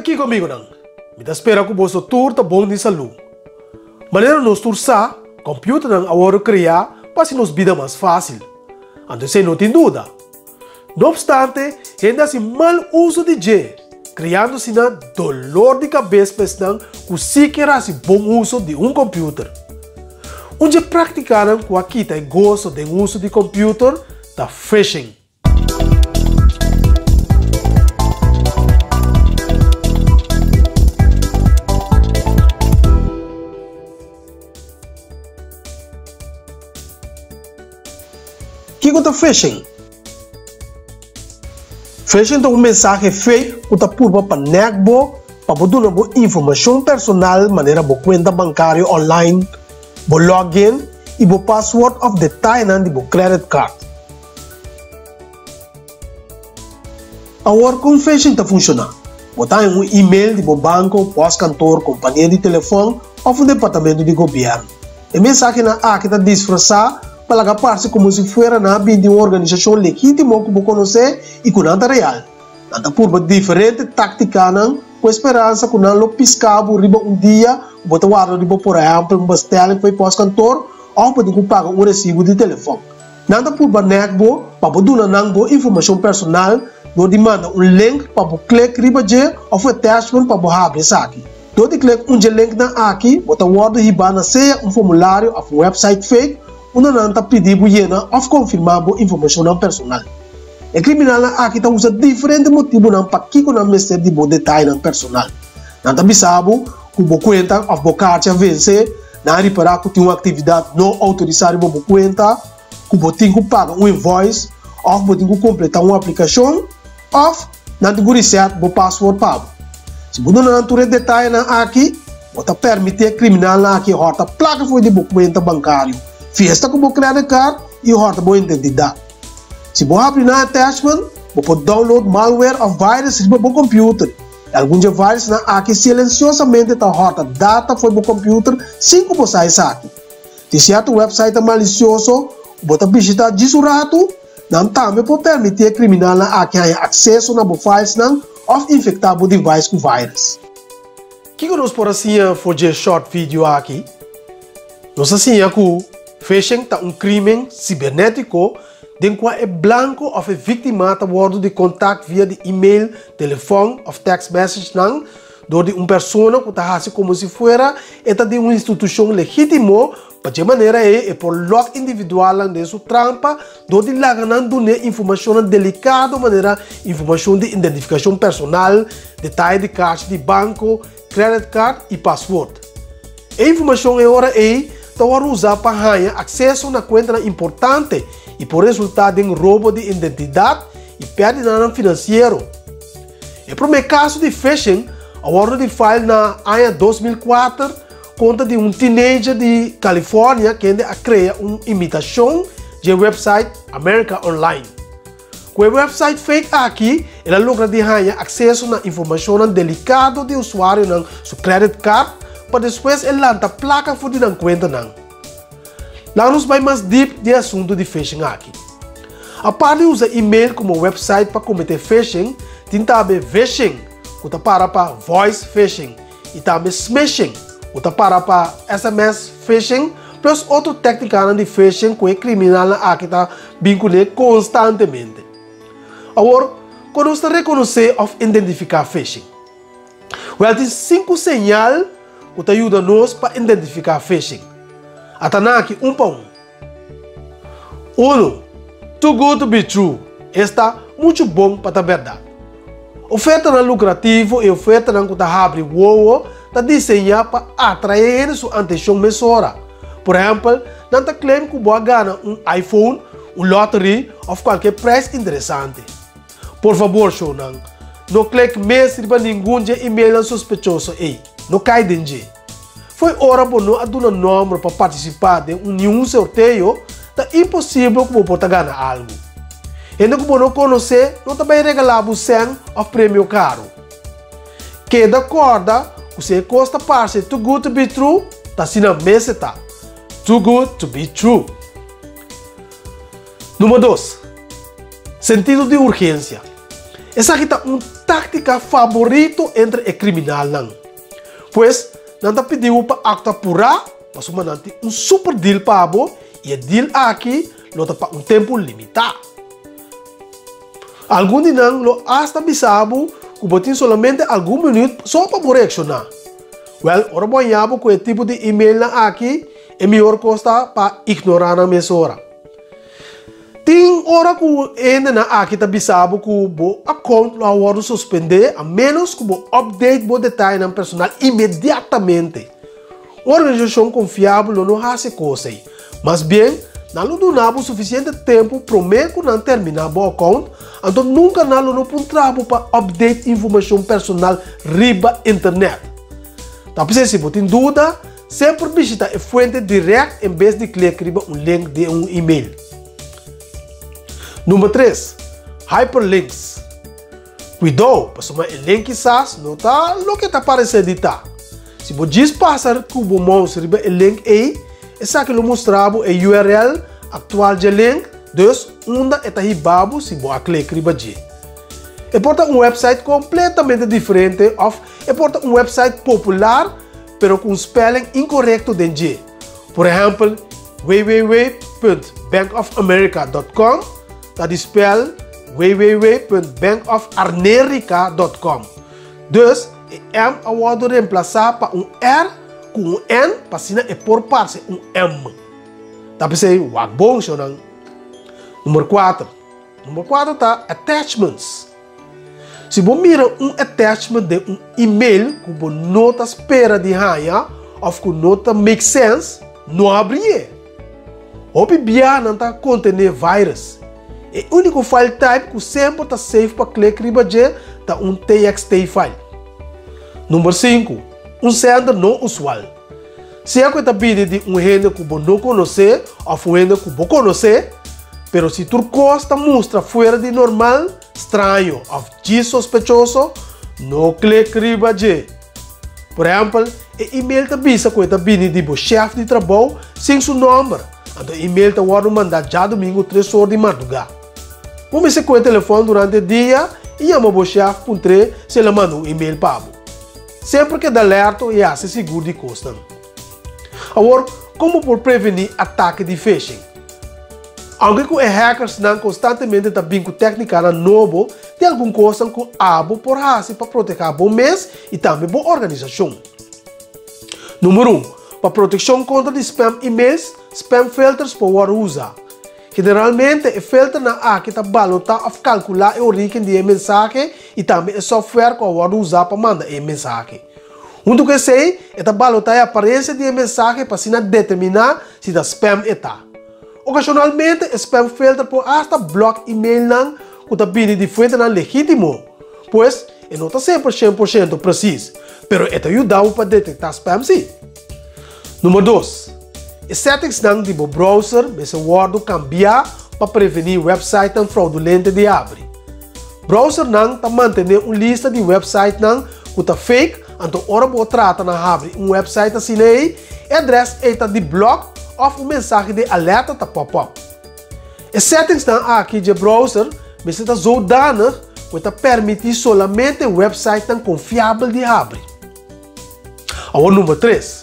kiko amigonan? Mi ta spera ku boso tur ta bon di salú. Manera nos tur sa, kòmpiuternan a wòrdu kreá pa hasi nos bida mas fásil. Anto esei no tin duda. No opstante, hende hasi mal uso di dje, kreando asina dolor di kabes pa esnan ku sí kier hasi bon uso di un kòmpiuter. Un dje práktikanan ku a kita e goso den uso di kòmpiuter ta phishing. Kiko ta phishing? Phishing ta un mensahe fake ku ta purba pa nèk bo pa bo duna bo informashon personal manera bo kuenta bankario online, bo login i bo password òf detayenan di bo credit card. Awor kon phishing ta funshoná? Bo ta haña un email di bo banko, pòstkantor, kompania di telefòn òf un departamento di gobièrnu. E mensahenan aki ta disfrasá pa laga parse komo si fuera nan a bini di un organisashon legítimo ku bo konosé i ku nan ta real. Nan ta purba diferente táktikanan ku e speransa ku nan lo piská bo riba un dia ku bo ta warda riba por ehèmpel un bestelling for e pòstkantor òf bo tin ku paga un resibu di telefòn. Nan ta purba nèk bo pa bo duna nan bo informashon personal dor di manda un link pa bo klik riba dje òf un attachment pa bo habri esaki. Dor di klik un dje linknan aki, bo ta wòrdu hibá na sea un formulario òf un wèpsait fake unda nan ta pidi bo yena òf konfirmá bo informashonnan personal. E kriminalnan aki ta usa diferente motibunan pakiko nan mester di bo detayenan personal. Nan ta bisa bo ku bo kuenta òf bo karchi a vense, nan a ripará ku tin un aktividat no outorisá riba bo kuenta, ku bo tin ku paga un invoice òf bo tin ku kompletá un aplikashon, òf nan tin ku reset bo password pa bo. Si bo duna nan tur e detayenan aki, bo ta permití e kriminalnan aki hòrta plaka for di bo kuenta bankario, fiesta ku bo credit card i hòrta bo identidat. Si bo habri nan attachment, bo por download malware òf virus riba bo computer. I algun dje virusnan aki silensiosamente ta hòrta data for bo computer sin ku bo sa esaki. Tin sierto websitenan malisioso ku bo ta bishitá djis un ratu, nan tambe por permití e kriminalnan aki haña akseso na bo filesnan òf infektá bo device ku virus. Kiko nos por a siña for dje short video aki? Nos a siña ku phishing ta un krimen sibernétiko den kua e blanko òf e víktima ta wòrdu di kontakt via di email, telefòn òf text messagenan dor di un persona ku ta hasi komo si fuera e ta di un institushon legítimo. Pa dje manera ei e por lòk individualnan den su trampa dor di laga nan dun'é informashonnan delikado manera informashon di identifikashon personal, detaye di karchi di banko, credit card i paswoord. E informashon e ora ei ta wòrdu usá pa haña akseso na kuentanan importante i por resultá den robo di identidat i pèrdidanan finansiero. E promé kaso di phishing a wòrdu di file na aña 2004 kontra di un teenager di California kende a krea un imitashon dje website America Online. Ku e website fake aki el a logra di haña akseso na informashonnan delikado di usuarionan su credit card pa despues e lanta plaka for di nan kuentanan. Laga nos bai mas dip di e asuntu di phishing aki. Apart di usa email komo website pa kometé phishing, tin tambe vishing, ku ta para pa voice phishing, i tambe smishing, ku ta para pa sms phishing, plus otro téknikanan di phishing ku e kriminalnan aki ta bin kuné konstantemente. Awor, kon nos ta rekonosé òf identifiká phishing? Wèl, tin sinku señal ku ta yuda nos pa identifiká phishing. Ata nan aki un pa un. Unu, Too good to be true, esta, muchu bon pa ta bèrdat. Ofertanan lukrativo i ofertanan ku ta habri wowo ta diseñá pa atraé hende su antenshon mesora. Por ehèmpel, nan ta claim ku bo a gana un iPhone, un lòteri òf kualke preis interesante. Por fabor, shownan, no klik mes riba ningun dje emailnan sospechoso ei. No kai den dje. Fo'i ora bo no a duna nòmber pa partisipá den un niun sorteo, ta imposibel ku bo por ta gana algu. Hende ku bo no konosé no ta bai regalá bo sèn òf premio karu. Keda kòrda ku si e kos ta parse too good to be true, ta asina mes e ta, too good to be true. Number dos, sentido di urgensia. Esaki ta un. táktika faborito entre e kriminalnan. Pues, nan ta pidi bo pa aktua purá pasobra nan tin un super deal pa bo i e deal aki lo ta pa un tempu limitá. Algun di nan lo asta bisa bo ku bo tin solamente algun minüt so pa bo reakshoná. Wèl, ora bo haña bo ku e tipo di emailnan aki, e mihor kos ta pa ignorá nan mesora. Tin ora ku e hendenan aki ta bisa bo ku bo account lo a wòrdu suspendé a ménos ku bo update bo detayenan personal inmediatamente. Un organisashon konfiabel lo no hasi e kos ei. Mas bien, nan lo duna bo sufisiente tempu promé ku nan terminá bo account, anto nunka nan lo no puntra bo pa update informashon personal riba internet. Ta p'esei si bo tin duda, Semper bishita e fuente direct en bes di klik riba un link den un email. Number tres, Hyperlinks. Kuidou, pasobra e link kisas no ta loke ta paresé di ta. Si bo djis pasa ku bo mouse riba e link ei, esaki lo mustra bo e URL aktual dje link, dus unda e ta hiba bo si bo a klik riba dje. E por ta un website kompletamente diferente òf e por ta un website popular pero ku un spelling inkorekto den dje. Por ehèmpel, www.bankofamerica.com ta di spèl www.bankofarnerica.com. Dus, e M a wòrdu remplasá pa un R ku un N pa asina e por parse un M. Ta p'esei wak bon, shownan. Number kuater. Number kuater ta attachments. Si bo mira un attachment den un email ku bo no ta spera di haña òf ku no ta make sense, no abrié. Hopi bia nan ta kontené virus. E úniko file type ku semper ta safe pa klik riba dje ta un txt file. Number sinku, un sender no usual. Sea ku e ta bini di un hende ku bo no konosé òf un hende ku bo konosé, pero si tur kos ta mustra fuera di normal, straño òf djis sospechoso, no klik riba dje. Por ehèmpel, e email ta bisa ku e ta bini di bo shèf di trabou sin su nòmber, anto e email ta wòrdu mandá djadumingu tres or di mardugá. Bo mester kohe telefòn durante e dia i yama bo shèf puntr'é si el a manda un email pa bo. Semper keda alerto i hasi sigur di kosnan. Awor, kon bo por prevení atake di phishing? Aunke ku e hackersnan konstantemente ta bin ku téknikanan nobo, tin algun kosnan ku abo por hasi pa protehá bo mes i tambe bo organisashon. Número un, pa protekshon kontra di spam emails, spam filters por wòrdu usá. Generalmente e filternan aki ta balotá òf kalkulá e orígen di e mensahe i tambe e software ku a wòrdu usá pa manda e mensahe. Huntu ku esei, e ta balotá e aparensia di e mensahe pa asina determiná si ta spam e ta. Okashonalmente e spam filter por asta blòk emailnan ku ta bini di fuentenan legítimo. Pues, e no ta semper 100% presis, pero e ta yuda bo pa detektá spam sí. Number dos, e settingsnan di bo browser mester wòrdu kambiá pa prevení websitenan fraudulente di habri. Browsernan ta mantené un lista di websitenan ku ta fake, anto ora bo trata na habri un website asina ei, e adrès ei ta di blòk òf un mensahe di alerta ta pop up. E settingsnan aki dje browser mester ta zodanig ku e ta permití solamente websitenan konfiabel di habri. Awor number tres,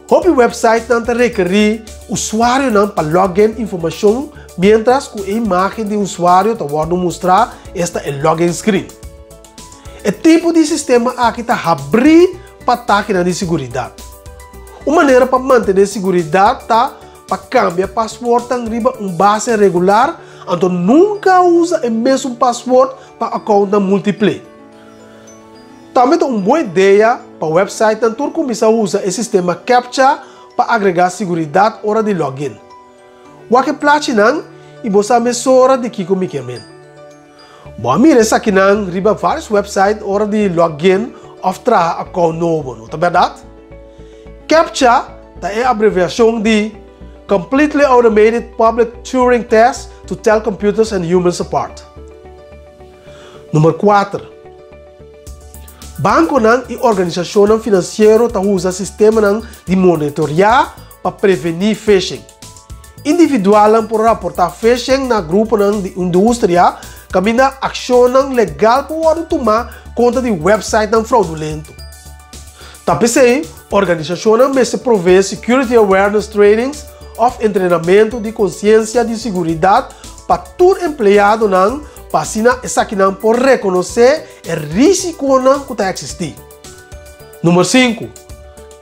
hopi websitenan ta rekerí usuarionan pa login informashon miéntras ku e imágen di usuario ta wòrdu mustrá, esta e login screen. E tipo di sistema aki ta habrí pa atakenan di siguridat. Un manera pa mantené siguridat ta pa kambia paswoordnan riba un base regular, anto nunka usa e mesun paswoord pa accountnan multiple. Tambe ta un bon idea pa websitenan tur kuminsá usa e sistema captcha pa agregá siguridat ora di login. Wak e plachinan i bo sa mesora di kiko mi ke men. Bo a mira esakinan riba vários website ora di login òf traha account nobo, no ta bèrdat? Captcha ta e abreviashon di Completely Automated Public Turing Test to Tell Computers and Humans Apart. Number kuater, Bankonan i organisashonnan finansiero ta usa sistemanan di monitoreá pa prevení phishing. Individualnan por raportá phishing na gruponan di industria. kaminda akshonnan legal por wòrdu tumá kontra di wèpsaitnan fraudulento. Ta p'esei, organisashonnan mester proveé security awareness trainings òf entrenamentu di konsiensia di siguridat pa tur empleadonan pa asina esakinan por rekonosé e rísikonan ku ta eksistí. Number sinku,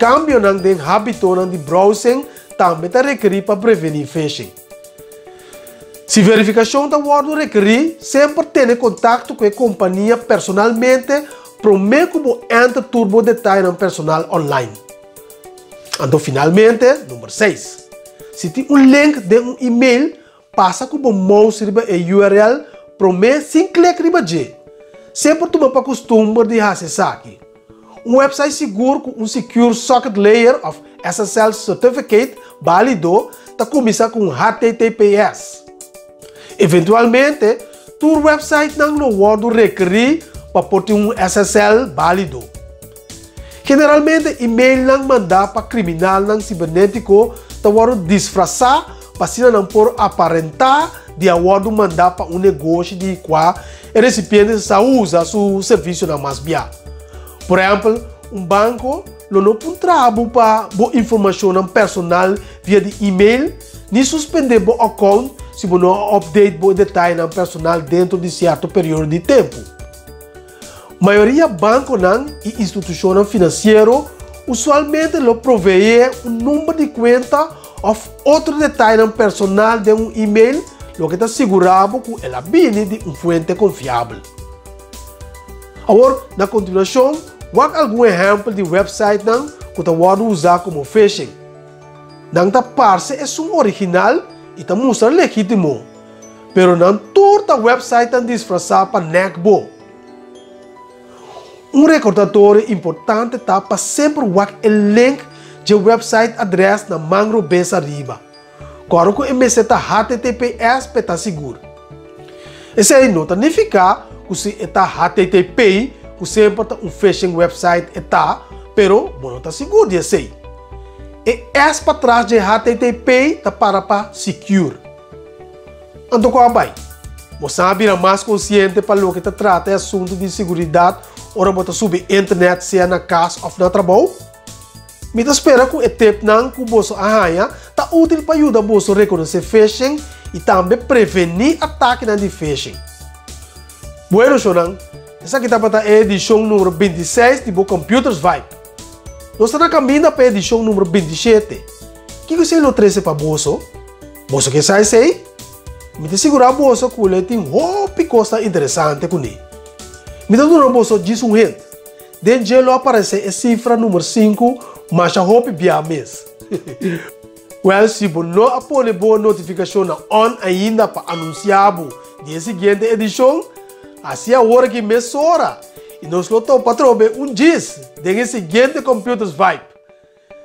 Kambionan den hábitonan di browsing tambe ta rekerí pa prevení phishing. Si verifikashon ta wòrdu rekerí, semper tene kontakto ku e kompania personalmente promé ku bo enter tur bo detayenan personal online. Anto finalmente, number seis, si tin un link den un email, pasa ku bo mouse riba e URL promé sin klik riba dje. Semper tuma pa kustumber di hasi esaki. Un website sigur ku un Secure Socket Layer òf SSL certificate bálido ta kuminsá ku un HTTPS. Eventualmente, tur websitenan lo wòrdu rekerí pa por tin un SSL bálido. Generalmente emailnan mandá pa kriminalnan sibernétiko ta wòrdu disfrasá pa asina nan por aparentá di a wòrdu mandá pa un negoshi di kua e resipiente sa usa su servisionan mas bia. Por ehèmpel, un banko lo no puntra bo pa bo informashonnan personal via di email ni suspendé bo account si bo no a update bo detayenan personal dentro di sierto periodo di tempu. Mayoria bankonan i institushonnan finansiero usualmente lo proveé un number di kuenta òf otro detayenan personal den un email, loke ta sigurá bo ku el a bini di un fuente konfiabel. Awor, na kontinuashon, wak algun ehèmpel di wèpsaitnan ku ta wòrdu usá komo phishing. Nan ta parse esun original i ta mustra legítimo. Pero nan tur ta websitenan disfrasá pa nèk bo. Un rekordatorio importante ta pa semper wak e link dje website adrès na man robes ariba. Kòrda ku e mester ta https pa e ta sigur. Esei no ta nifiká ku si e ta http ku semper ta un phishing website e ta, pero bo no ta sigur di esei. E S patras dje http ta para pa secure. Anto ku a bai? Bo sa bira mas konsiente pa loke ta trata e asuntu di siguridat ora bo ta subi internet sea na kas òf na trabou? Mi ta spera ku e tepnan ku boso a haña ta útil pa yuda boso rekonosé phishing i tambe prevení atakenan di phishing. Bueno shownan, esaki tabata e edishon numero 26 di bo Computers Vibe. Nos ta na kaminda pa e edishon numero 27. Kiko esei lo trese pa boso? Boso ke sa esei? Mi ta sigurá boso ku lo e tin hopi kosnan interesante kuné. Mi ta duna boso djis un hint, Den dje lo aparesé e sifra numer sinku masha hopi bia mes. Wèl, si bo no a pone bo notifikashonnan on ainda pa anunsiá bo di e siguiente edishon, hasi awor aki mesora i nos lo topa atrobe un djis den e siguiente Computers Vibe.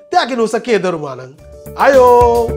Te aki nos a keda rumannan. Ayo!